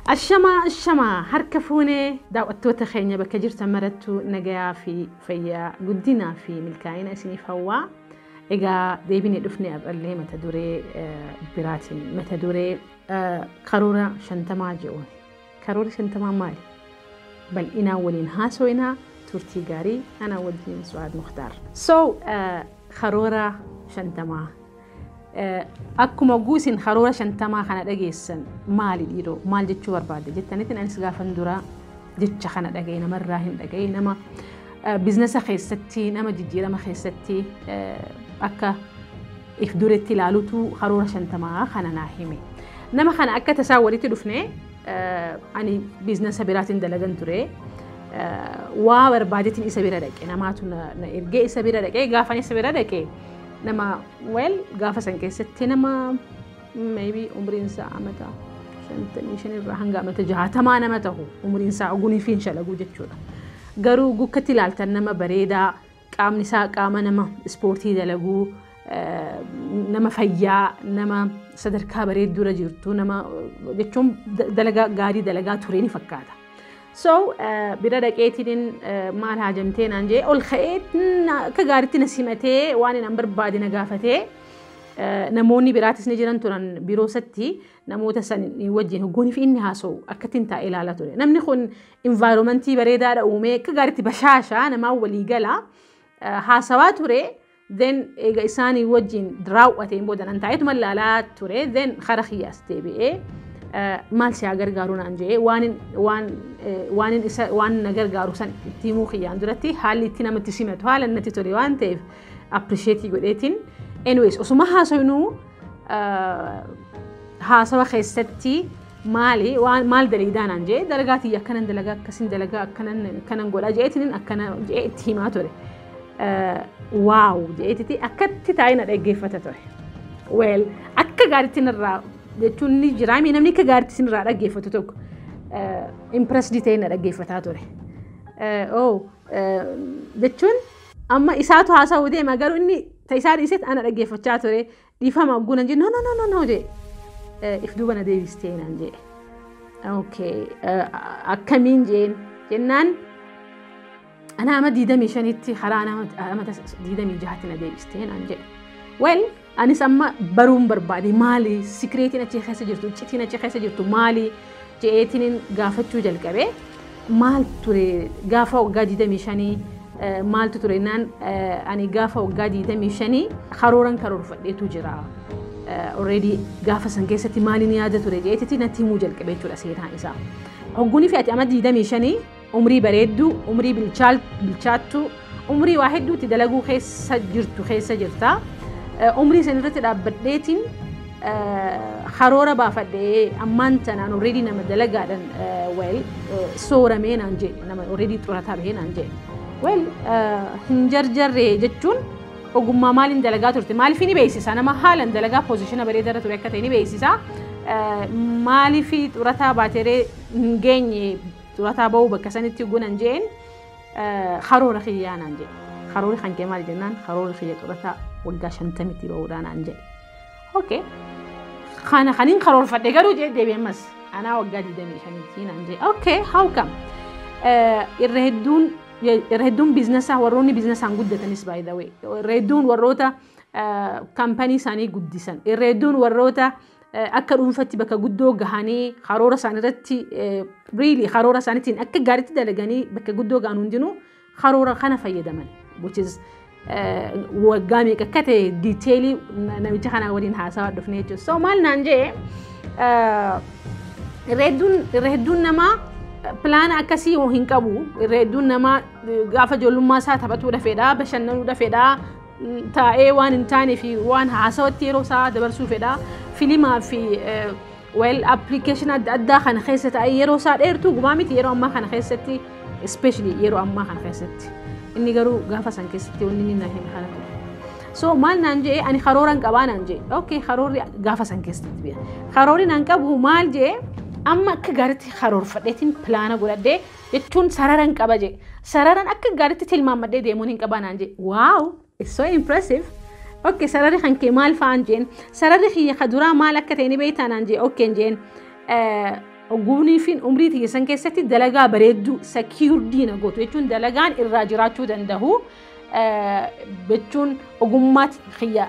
Ashamaa, ashamaa, harka fuunee daawwattoota keenya bakka jirtan marattu nagayaa fi fayyaa, guddinaa fi milkaa'ina isiniif hawwaa. Egaa deebinee dhufne har'allee mata duree biraatiin, mata duree karoora 50 jedhuun. Karoora 50 maali? Bal'inaan waliin haasofnaa, turtii gaarii ana wajjin Su'aad Mukhtaar. So karoora 50. Akkuma guusin karoora 50 kana dhageessan, maali dhiiroo, maal jechuu barbaadde jettaniitiin, anis gaafan dura jecha kana dhagaye namarraa hin dhagaye, nama business keessatti, nama jijjiirama keessatti akka if duretti ilaalutu karoora 50 kana naa hime. Nama kana akka tasaa walitti dhufne, ani business biraatiin dalagan ture. Waa barbaadetiin isa bira dhaqe, namaatu na ergee isa bira dhaqee. Gaafan isa bira dhaqe nama, well, gaafa san keessatti nama maybe umriin isaa amata 55 irraa hanga amata 60 nama tahu, umriin isaa ogunii fi shalaguu jechuudha. Garuu gukkatti ilaaltan nama bareedaa, qaamni isaa qaama nama ispoortii dalaguu, nama fayyaa, nama sadarkaa bareedduu jirtu, nama jechuun dalagaa gaarii dalagaa ture ni fakkaata. So bira dhaqeetiin maal haajamtee naan jee, ol ka'ee akka gaariitti na simatee, waan hin barbaade na gaafatee, namoonni biraatis ni jiran turan biroo isatti, namoota san wajjin hoggoonii fi inni haasa'u akkattiin taa'ee ilaalaa ture. Namni kun environmentii bareedaadha uumee, akka gaariitti bashaashaa namaa walii gala haasawaa ture. Then eega isaanii wajjin raawwateen booda nan taa'eetuma ilaalaa ture. Then kara kiyyaas deebi'ee maal si haa gargaaru naan jedhee, waan isa waan na gargaaru san itti himuu kiyyaan duratti haalli itti namatti simatu haala natti tole waan ta'eef appreciate godheetiin. Anyways, osuma haasofnuu haasawa keessatti maali, waan maal dalagaa naan jedhee, dalagaa tiyya akkanan dalagaa, akkasin dalagaa, akkanan akkanan godha jedheetiin akkana jedhee itti himaa ture. Wow jedheetiti akkatti taa'ee na dhaggeeffata ture. Well, akka gaariitti narraa jechuun ni jira, namni akka gaariitti sinirraa dhaggeeffatu tokko impressed ta'ee na dhaggeeffataa ture. Oh, jechuun amma isaatu haasa'uu deema, garuu inni isaa dhiisetti ana dhaggeeffachaa ture. Dhiifama hogguu nan jedhe, "No, no, no, no, no," jedhe, if duuba na deebistee naan jedhe. Okay, akkamiin jeen jennaan, ana ama 25tti karaa amata 26tti na deebistee naan jedhe. Well, anis amma baruun barbaade, maali secretiin achi keessa jirtu, iccitiin achi keessa jirtu maali je'eetiin gaafachuu jalqabe. Maal ture gaafa waggaa 25, maaltu ture naan, ani gaafa waggaa 25 karooran karoorfadheetu jira. Already gaafa san keessatti maaliin yaada ture je'eetiti natti himuu jalqabe jechuudha seenaa isaa. Hogguunii fi ati amma 25, umrii bareedduu, umrii bilchaattu, umrii waa hedduutti dalaguu keessa jirtu keessa jirta. Umrii san irratti dhaabbadheetiin karoora baafadhee, ammaan tanaan already nama dalagaadhaan, well, sooramee naan jedhe, nama already xurataa bahee naan jedhe. Well, hin jarjarree jechuun ogummaa maaliin dalagaa turte, maaliif ni beeksisa, nama haalan dalagaa position bareedaa ture akka ta'e ni beeksisa. Maaliif xurataa baateree hin geenye xurataa bahuu bakka sanitti gunan jeen, karoora kiyyaa naan jedhe. Karoorri kan kee maal jennaan, karoorri kiyya xurataa waggaa 50tti bahuudhaa naan jedhe. Okay. Kana kanin karoorfadhe garuu jee deebi'e ammas anaa waggaa 25tti naan jedhe. Okay, how come? Irra hedduun businessaa, warroonni businessaan guddatanis, by the way, irra hedduun warroota company isaanii guddisan, irra hedduun warroota akka dhuunfatti bakka guddoo gahanii karoora isaanii irratti, really karoora isaaniitiin akka gaariitti dalaganii bakka guddoo gahan hundinuu karoora kana fayyadaman, which is waggaa meeqa akka ta'e detailii namicha kana waliin haasawaa dhufne jechuudha. So maal naan jee, irra hedduun namaa plan akkasii hin qabu. Irra hedduun namaa gaafa ijoollummaa isaa taphatuudha fedhaa, bashannanuudha fedhaa, taa'ee waan hin taane fi waan haasawatti yeroo isaa dabarsuu fedhaa. Filimaa fi, well, application adda addaa kana keessa taa'ee yeroo isaa dheertuu gumaa miti yeroo ammaa kana keessatti, especially yeroo ammaa kana keessatti. Inni garuu gaafa san keessatti wanni inni na hime kana ture. So maal naan jee, ani karooran qabaa naan jee. Okay, karoorri gaafa san keessatti bi'a. Karoorri naan qabu maal jee, amma akka gaariitti karoorfadheetiin plan godhadhee jechuun sararan qaba jee. Sararan akka gaariitti tilmaammadhee deemuun hin qabaa naan jee. Wow, it's so impressive. Okay, sararri kan kee maal fa'aan jeen. Sararri kiyya ka duraa maal akka ta'e ni beektaa naan jee. Okay jeen. Ogumnii fi umrii tiyya keessatti dalagaa bareedduu secured na gootu jechuun dalagaan irraa jiraachuu danda'u jechuun ogummaa kiyya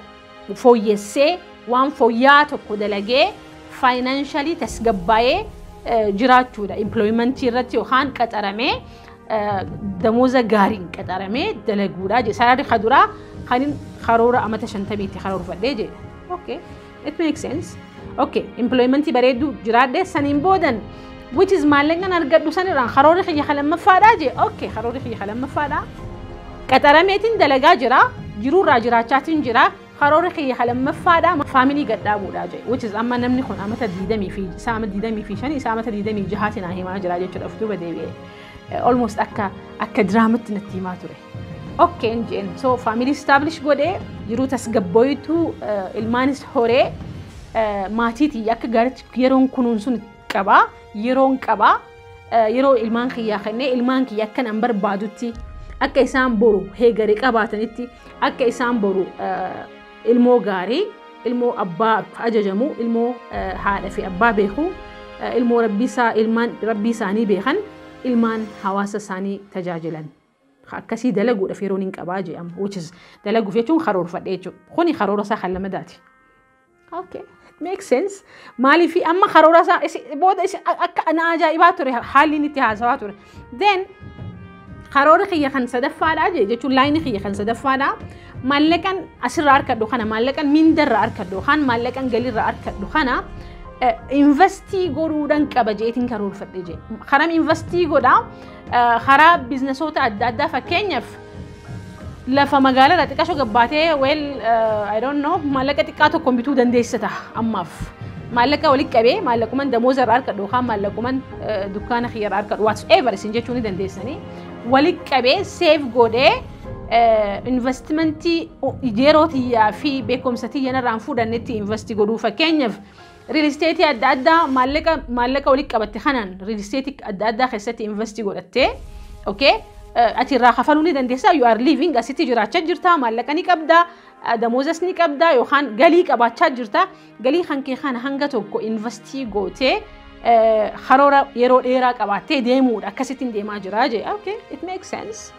fooyyessee waan fooyya'aa tokko dalagee financially tasgabbaa'ee jiraachuudha. Employmentii irratti yookaan qaxaramee, damooza gaariin qaxaramee dalaguudha. Sararri kaduraa kanin karoora amata 50tti karoorfadhee jedhe. Okay, it makes sense. Okay, employmentii bareedduu jiraadhee saniin boodan, which is maallaqan argadhu sanirraan karoorri kiyya lammaffaadhaa jee. Okay, karoorri kiyya lammaffaadhaa. Qaxarameetiin dalagaa jira, jiruurraa jiraachaatiin jira. Karoorri kiyya lammaffaadhaa family gadhaabuudha jee. Which is amma namni kun amata 25 isaa amata 25, isaa amata 26tiin naa himaa jira jechuudha, of duuba deebi'ee. Almost akka diraamatti natti himaa ture. Okay jeen, so family establish godhee, jiruu tasgabbooyituu, ilmaanis horee, maatiitii akka gaariitti yeroon kunuunsuun qabaa, yeroon qabaa, yeroo ilmaan kiyyaa kennee, ilmaan kiyya akka nan barbaadutti, akka isaan boru heegarii qabaatanitti, akka isaan boru ilmoo gaarii, ilmoo abbaa ajajamu, ilmoo haadha fi abbaa beeku, ilmoo rabbii, ilmaan rabbii isaanii beekan, ilmaan hawaasa isaanii tajaajilan akkasii dalaguudhaaf yeroon hin qabaa jedhama. Which is dalaguuf jechuun karoorfadhe jechuudha. Kuni karoora isaa kan lamadaati. Okay, it makes sense. Maaliif amma karoora isaa booda akka na ajaa'ibaa ture haalli inni itti haasawaa ture. Then karoora kiyya kan sadaffaadhaa jechuun lineii kiyya kan sadaffaadhaa, maallaqan asirraa argadhu kana, maallaqan mindarraa argadhu yookaan maallaqan galiirraa argadhu kana investii godhuudhaan qaba jeetiin karoorfadhe jee. Karaa investii godhaa? Karaa businessoota adda addaa, fakkeenyaaf lafa magaalaa irraa xiqqaashoo gabbaatee, well, I don't know, maallaqa xiqqaa tokkoon bituu dandeessa ta'a ammaaf. Maallaqa walitti qabee, maallaquman damooza irraa argadhu yookaan maallaquman dukkaana kiyya irraa argadhu, whatever isin jechuu ni dandeessanii, walitti qabee save godhee investmentii yeroo tiyyaa fi beekumsa tiyya narraan fuudhannetti investii godhuu. Fakkeenyaaf real estateii adda addaa, maallaqa walitti qabatte kanaan real estateii adda addaa keessatti investii godhattee, okay, ati irraa kafaluu ni dandeessaa. You are living, asitti jiraachaa jirta, maallaqa ni qabda, damoozas ni qabda yookaan galii qabaachaa jirta. Galii kan kee kana hanga tokko investii gootee karoora yeroo dheeraa qabaattee deemuudha, akkasittiin deemaa jira jee. Okay, it makes sense.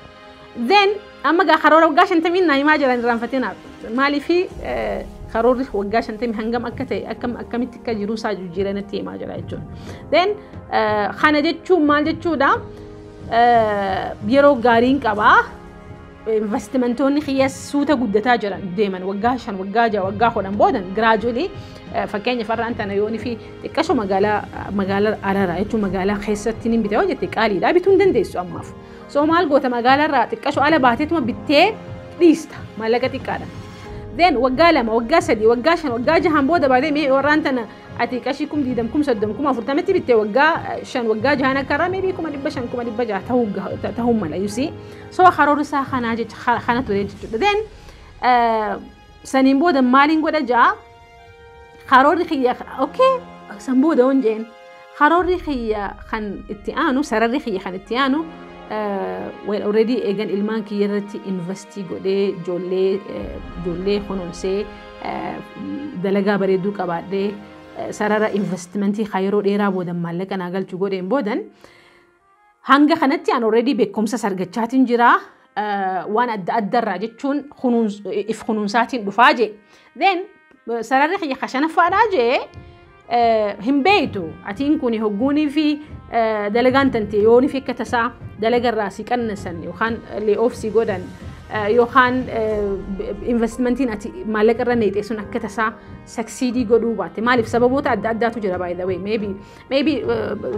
Then amma gaa karoora waggaa 50 naa himaa jiran irraanfatina. Maaliifi karoorri waggaa 50 hangam akka ta'e, akkam akkamitti akka jiruu isaa jijjiiranatti himaa jira jechuudha. Then kana jechuun maal jechuudha? Yeroo gaariin qabaa, investmentoonni kiyya suuta guddataa jiran deeman, waggaa 5, waggaa 6, waggaa 10 boodan gradually. Fakkeenya farraan tana yooni fi xiqqasho magaalaa araraa jechuun magaalaa keessatti ni bita yoo jette qaaliidha, bituu hin dandeessu ammaaf. So maal goota? Magaalaa irraa xiqqasho ala baateetuma bittee dhiista maallaqa xiqqaadha. Then waggaa 2, waggaa 3, waggaa 5, waggaa 6n booda baatee mee warraan tana ati qashii 20,000, 30,000, 40,000tti bittee, waggaa 5, waggaa 6n akka irraa maybe 500,000, 600,000 ta'uu mala, you see. So karoorri isaa kanaa jecha kana ture jechuudha. Then saniin booda maaliin godha ja'a karoorri kiyya? Okay, san booda hon jeen karoorri kiyya kan itti aanu, sararri kiyya kan itti aanu, well, already eegan ilmaan kiyya irratti investii godhee, ijoollee kunuunsee, dalagaa bareedduu qabaadhee, sarara investmentii kan yeroo dheeraa boodan maallaqa naa galchu godheen boodan, hanga kanatti an already beekumsa argachaatiin jira waan adda addarraa jechuun if kunuunsaatiin dhufaa jee. Then sararri kiyya kashanaffaadhaa jee, hin beeytu atiin kun hogguunii fi dalagaan tante yoonii fi akka tasaa dalagarraa si qannasan yookaan layoff si godhan yookaan investmentiin ati maallaqa irra neexee sun akka tasaa succeedii godhuu baatte, maaliif sababoota adda addaatu jira, by the way, maybe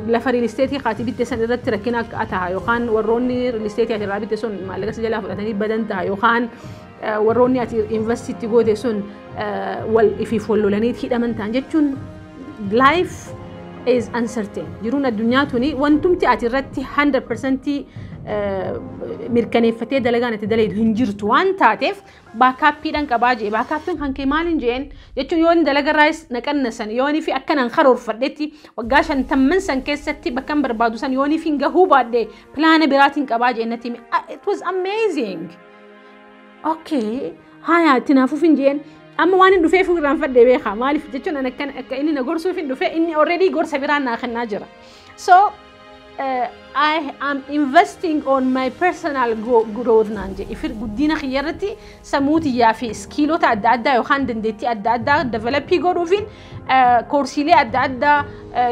lafa real estate kaati bitte san irratti rakkina akka ta'a yookaan warroonni real estate ati irraa bitte sun maallaqa si jalaa fudhatanii badan ta'a yookaan warroonni ati invest itti goote sun wal ifiif wal lolanii hidhaman ta'an jechuun. Life is uncertain. Jiruun addunyaa tuni wantumti ati irratti 100% mirkaneeffatee dalagaan ati dalaydu hin jirtu waan taateef backupiidhaan qabaa jee. Backupiin kan kee maaliin jeen jechuun yoon dalagarraayis naqannasan, yoonii fi akkanaan karoorfadhetti waggaa 50n san keessatti bakka hin barbaadu san yoonii fi gahuu baadhee plana biraatiin qabaa jee natti hime. It was amazing. Okay, haya, itti naafuuf hin jeen. Amma waan hin dhufeef irraanfadhee beekaa. Maaliif jechuun an akka inni na gorsuuf hin dhufe, inni already gorsa biraan naa kennaa jira. So I am investing on my personal growth naan jedhe. Ifir guddina kiyya irratti, sammuu tiyyaa fi skillota adda addaa yookaan dandeettii adda addaa develop godhuufin koorsiilee adda addaa,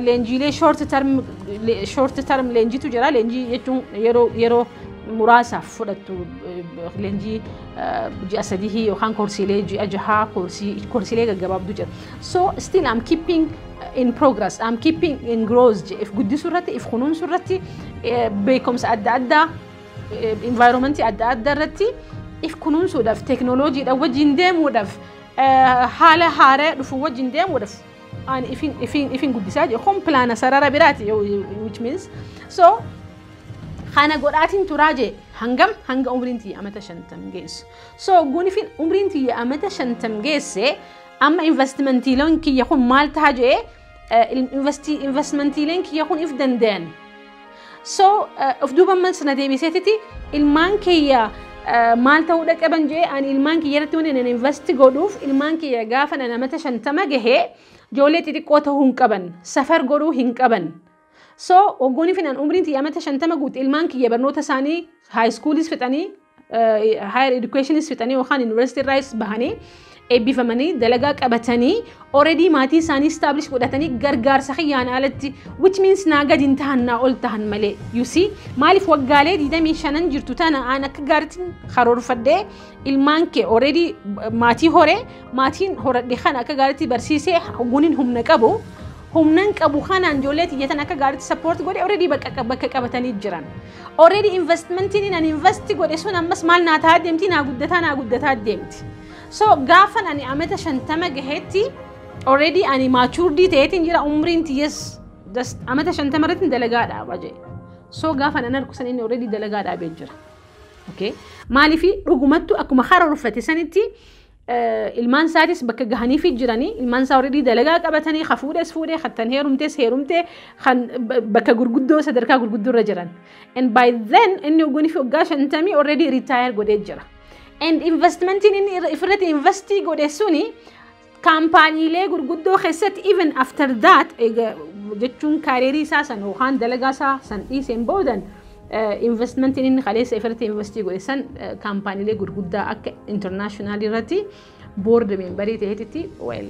leenjiilee short term leenjiitu jira. Leenjii jechuun yeroo muraasaaf fudhattu, leenjii ji'a 3 yookaan koorsiilee ji'a 6, koorsiilee gaggabaabduu jira. So still I'm keeping in progress, I'm keeping in growth. If guddisuu irratti, if kunuunsuu irratti, beekumsa adda addaa, environmentii adda addaa irratti if kunuunsuudhaaf, teeknooloojiidhaan wajjin deemuudhaaf, haala haaraa dhufu wajjin deemuudhaaf ani ifin guddisaa jiru. Kun pilaana sarara biraati, which means so kana godhaatiin turaa jee hanga umriin tiyya amata 50 geessu. So gunifin umriin tiyya amata 50 geesse, amma investmentiileen kiyya kun maal taha jee, investmentiileen kiyya kun if danda'an. So of duuba ammas sana deebiseetiti ilmaan kiyya maal ta'uudha qaban jee. Ani ilmaan kiyya irratti wanni ani invest godhuuf, ilmaan kiyya gaafa nan amata 50 gahee ijoollee xixiqqoo ta'uu hin qaban, safar godhuu hin qaban. So waggoonni finan umriin tiyya amata 50 guute, ilmaan kiyya barnoota isaanii high schoolis fixanii, higher educationis fixanii, yookaan yuunivarsiitii irraas bahanii eebbifamanii, dalagaa qabatanii, already maatii isaanii establish godhatanii, gargaarsa kiyyaan alatti, which means naa gadi hin tahan, naa ol tahan malee. You see, maaliif waggaalee 25 jirtu tana aan akka gaariitti karoorfadhee, ilmaan kee already maatii horee, maatiin horadhe kana akka gaariitti barsiisee, gunin humna qabu, humnan qabu kanaan ijoollee tiyyatan akka gaariitti support godhe, already bakka qabatanii jiran. Already investmentiin ani invest godhe sun ammas maal naa tahaa deemti? Naa guddataa, naa guddataa deemti. So gaafan ani amata 50 gaheetti already ani matured ta'eetiin jira, umriin tiyyas just amata 50 irratti dalagaa dhaaba jee. So gaafan an arku san inni already dalagaa dhaabee jira. Okay. Maaliifi dhugumattu akkuma karoorfate sanitti ilmaan isaatis bakka gahaniifi jiranii, ilmaan isaa already dalagaa qabatanii, ka fuudhes fuudhee, kan heerumtes heerumtee, kan bakka gurguddoo, sadarkaa gurguddoo irra jiran. And by then inni oggoonii fi waggaa 50 already retire godhee jira. And investmentiin inni ifirratti invest godhe suni kaampaaniilee gurguddoo keessatti even after that jechuun career isaa san yookaan dalagaa isaa san dhiiseen boodan, investmentiin inni kaleessa ifirratti invest godhe san kaampaaniilee gurguddaa akka international irratti board member ta'eetitti, well,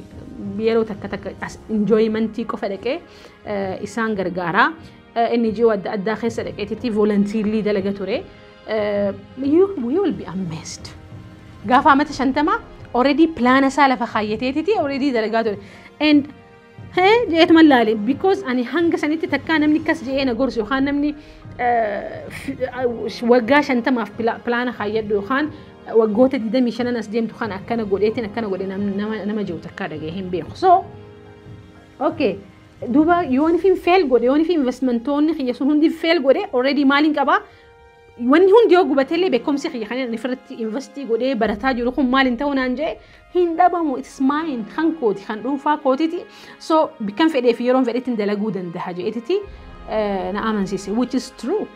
yeroo takka takka enjoymentii qofa dhaqee isaan gargaara. NGO adda addaa keessa dhaqeetitti volunteerly dalaga ture. You will be amazed. Gaafa amata 50 already pilaana isaa lafa kaayyateetiti already dalagaa ture. And jeetuma laale, because ani hanga sanitti takkaa namni akkas je'ee na gorsu yookaan namni waggaa 50f pilaana kaayyadhu yookaan waggoota 25 as deemtu kan akkana godheetiin akkana godhe nama jiru takkaa dhaga'ee hin beeku. So okay, duuba yoon ifin fail godhe, yoon ifin investmentoonni kiyya sun hundi fail godhe, already maaliin qabaa? Wanni hundi yoo gubateellee beekumsi kiyya kan inni irratti invest godhee barataa jiru kun maal hin ta'u naan jee, hin dhabamu. It is mine, kan kooti, kan dhuunfaa kootiti. So bikkan fedhee fi yeroon fedhetti dalaguu danda'a jeetiti na amansiise, which is true.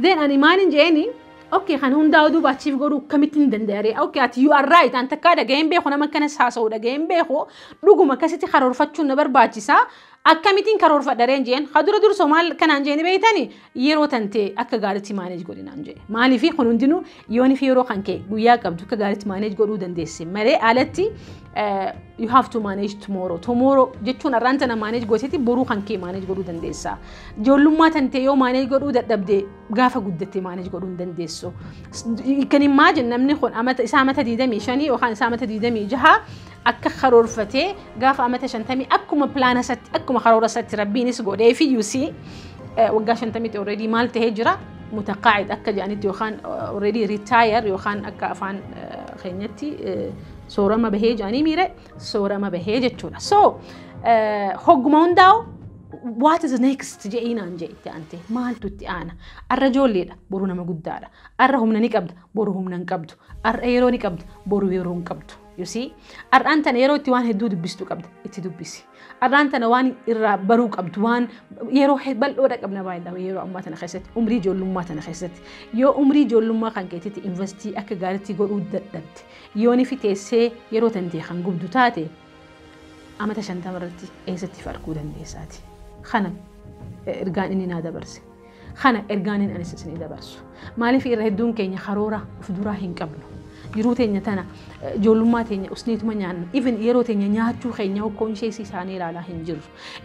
Then ani maalin jeeni, okay, kan hundaa duuba achiif godhuu akkamitti hin danda'are? Okay, ati you are right, an takkaa dhaga'een beeku, nama akkanas haasa'u dhaga'een beeku, dhuguma akkasitti karoorfachuun na barbaachisaa. Akkamittiin karoorfadhareen jeen. Kadura dursoo maal kanaan jeeni beeytani? Yeroo tantee akka gaariitti manage godhinaan jee. Maaliif kun hundinuu yooni fi yeroo kan kee guyyaa qabdu akka gaariitti manage godhuu dandeesse malee alatti you have to manage tomorrow. Tomorrow jechuun har'aan tana manage gooteeti boruu kan kee manage godhuu dandeessa. Ijoollummaa tantee yoo manage godhuu dadhabde, gaafa guddatte manage godhuu hin dandeessu. Kan imagine namni kun amata isaa amata 25 yookaan isaa amata 26 akka karoorfatee gaafa amata 50 akkuma pilaana isaatti, akkuma karoora isaatti rabbiinis godhee fi, you see, waggaa 50tti already maal tahee jira? Mutaqaa'id akka jedhanitti yookaan already retire yookaan akka afaan keenyatti soorama bahee jedhanii miire, soorama bahee jechuudha. So hogguma hundaa'u "What is next?" jedhee naan jee. Itti aantee maaltu itti aana? Arra ijoolleedha, boru nama guddaadha. Arra humna ni qabda, boru humna hin qabdu. Arra yeroo ni qabda, boru yeroo hin qabdu. You see, har'aan tana yeroo itti waan hedduu dubbistuu qabda, itti dubbisi. Har'aan tana waan irraa baruu qabdu, waan yeroo bal'oodha qabna baay'ee yeroo ammaa tana keessatti, umrii ijoollummaa tana keessatti. Yoo umrii ijoollummaa kan keetitti invest akka gaariitti godhuu dadhabde, yoo ni fiteessee yeroo tantee kan gubdu taate, amata 50 irratti eessatti farkuu dandeessaati? Kana ergaan inni naa dabarse. Kana ergaan inni anis isinii dabarsu. Maaliif irra hedduun keenya karoora of duraa hin qabnu? Jiruu teenya tana, ijoollummaa teenya usneetuma nyaanna. Even yeroo teenya nyaachuu keenya hokkoon ishees isaanii ilaalaa hin jirru.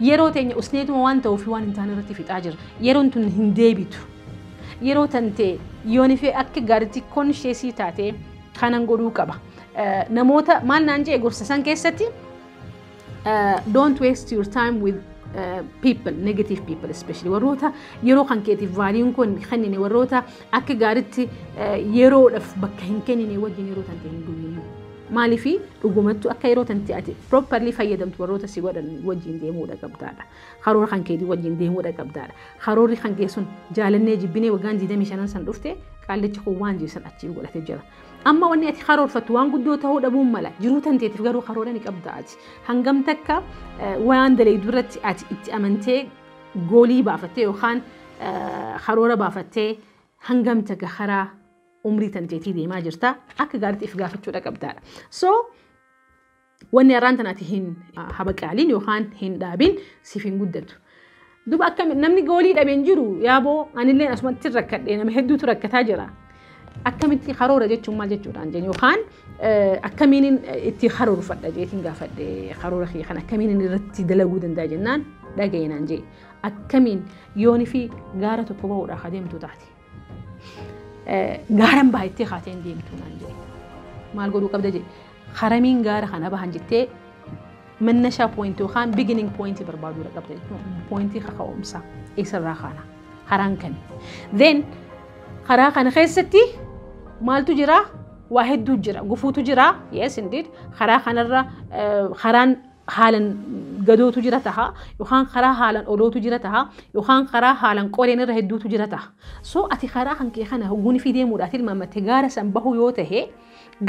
Yeroo teenya usneetuma waan ta'uuf waan hin taane irratti fixaa jirra. Yeroon tun hin deebitu. Yeroo tantee yoon ifee akka gaariitti conscious taatee kanan godhuu qaba. Namoota maal naan jee gorsa san keessatti, don't waste your time with people, negative people especially. Warroota yeroo kan keetiif value kun kennine, warroota akka gaariitti yeroodhaaf bakka hin kennine wajjin yeroo tante hin guyyinu. Maaliifi dhugumattuu akka yeroo tante ati properly fayyadamtu warroota si godhan wajjin deemuudha qabdaadha. Karoora kan keetii wajjin deemuudha qabdaadha. Karoorri kan kee sun jaalannee jibbinee waggaan 25 san dhufte qaallichi kun waan jiisan achiif godhatee jira. Amma wanni ati karoorfattu waan guddoo ta'uu dhabuun mala, jiruu tanteetiif garuu karoora ni qabda ati. Hangam takka waan daleedu irratti ati itti amantee goal baafattee yookaan karoora baafattee, hangam takka karaa umrii tanteetii deemaa jirta, akka gaariitti if gaafachuudha qabdaadha. So wanni har'aan tanaati hin habaqaaliin yookaan hin dhaabin siif hin guddatu. Duba akka namni goal dhabeen jiru yaaboo anillee asumatti rakkadhee, nama hedduutu rakkataa jira. Akkamitti karoora jechuun maal jechuudhaan jennu yookaan akkamiin itti karoorfadha jeetiin gaafadhe, karoora kiyya kan akkamiin irratti dalaguu danda'a jennaan, dhaga'inaan jee, akkamiin yooni fi gaara tokko bahuudhaaf adeemtu taate, gaaran baay'attee kaateen deemtu naan jee, maal godhuu qabda jee, haramiin gaara kana bahan jettee መነሻ point yookaan beginning point barbaaduu qabda jechuudha. Point kaka'umsaa eessarraa kaana, karaan kami? Then karaa kana keessatti maaltu jira? Waa hedduu jira. Gufuutu jira. Yes, indeed. Karaa kanarra karaan haalan gadootu jira taha, yookaan karaa haalan olootu jira taha, yookaan karaa haalan qoreen irra hedduutu jira taha. So ati karaa kan kee kana hogguun fi deemuudhaaf tilmaamatte gaara san bahu yoo tahe,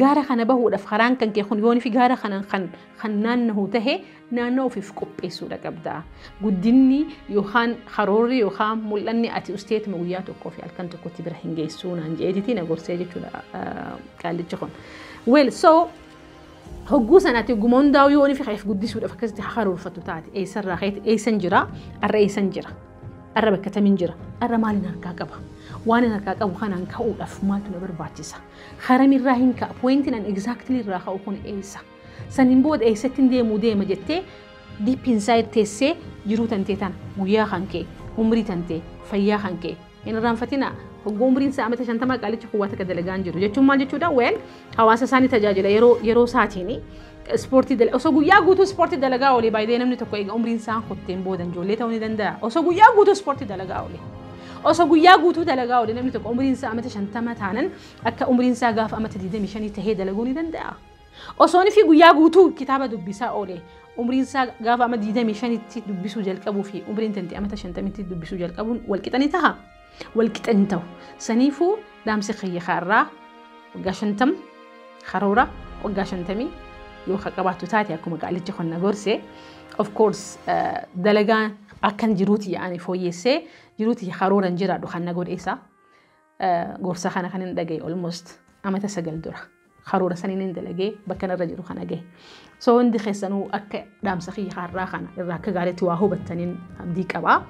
gaara kana bahuudhaaf karaan kan kee kun yoon fi gaara kana kan naannahu tahe, naannoo ofiif qopheessuudha qabda. Guddinni yookaan karoorri yookaan mul'anni ati usteetuma guyyaa tokkoo fi halkan tokkotti bira hin geessuu naan jeetiiti na gorsee jechuudha qaallichi kun. Well, so hogguu sanaatti hogguma hundaa'u yoo fi if guddisuudhaaf akkasitti karoorfattu taate, eessarraa ka'eeti, eessan jira arra, eessan jira arra, bakka tamiin jira arra, maaliin harkaa qaba, waan hin harkaa qabu kanaan ka'uudhaaf maaltu na barbaachisa, haramirraa hin ka'a, pointiin an exactly irraa ka'u kun eessa, saniin booda eessatti hin deemuu deema jettee deep inside teessee jiruu tantee tana, guyyaa kan kee, umrii tantee, fayyaa kan kee hin irraanfatina. Hogguu umriin isaa amata 50 qaalicha kuwwaa takka dalagaan jiru jechuun maal jechuudha? Well, hawaasa isaanii tajaajila yeroo isaatiin ispoortii osoo guyyaa guutuu ispoortii dalagaa oolee, baay'ee namni tokko egaa umriin isaa kotteen booda ijoollee ta'uu ni danda'a. Osoo guyyaa guutuu ispoortii dalagaa oolee, osoo guyyaa guutuu dalagaa oolee, namni tokko umriin isaa amata 50 taanan akka umriin isaa gaafa amata 25 tahee dalaguu ni danda'a. Osoo fi guyyaa guutuu kitaaba dubbisaa oolee, umriin isaa gaafa ama 25tti dubbisuu jalqabuu fi umriin tante amata 50tti dubbisuu jalqabuun walqixa ni taha? Walqixa hin ta'u. Saniifuu dhaamsi kiyya kaarraa, waggaa 50 karoora waggaa 50 yoo ka qabaattu taate, akkuma qaalichi kun na gorse, of course dalagaan akkan jiruuti yaa'anii fooyyessee jiruuti karooran jiraadhu kan na godheessa. Gorsa kana kan hin dhagaye almost amata 9 dura. Karoora saniin hin dalagee bakka narra jiru kana gahe. So hundi keessanuu akka dhaamsa kiyya har'aa kana irraa akka gaariitti waa hubattaniin abdii qabaa.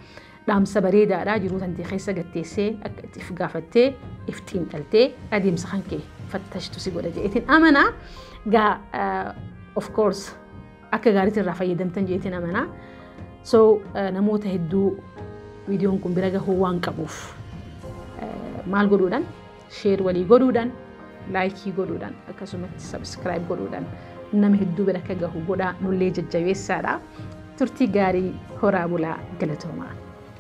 Dhaamsa bareedaadha, jiruu tantee keessa gatteessee akka itti if gaafattee if xiinxaltee adeemsa kan kee fattashtu si godha jedheetiin amanaa. Gaa of course akka gaariitti irraa fayyadamtan jedheetiin amanaa. So namoota hedduu viidiyoon kun bira gahuu waan qabuuf maal godhuudhaan, share walii godhuudhaan, like godhuudhaan, akkasumatti subscribe godhuudhaan nama hedduu bira akka gahu godhaa, nullee jajjabeessaadha. Turtii gaarii, horaa bulaa, galatoomaa.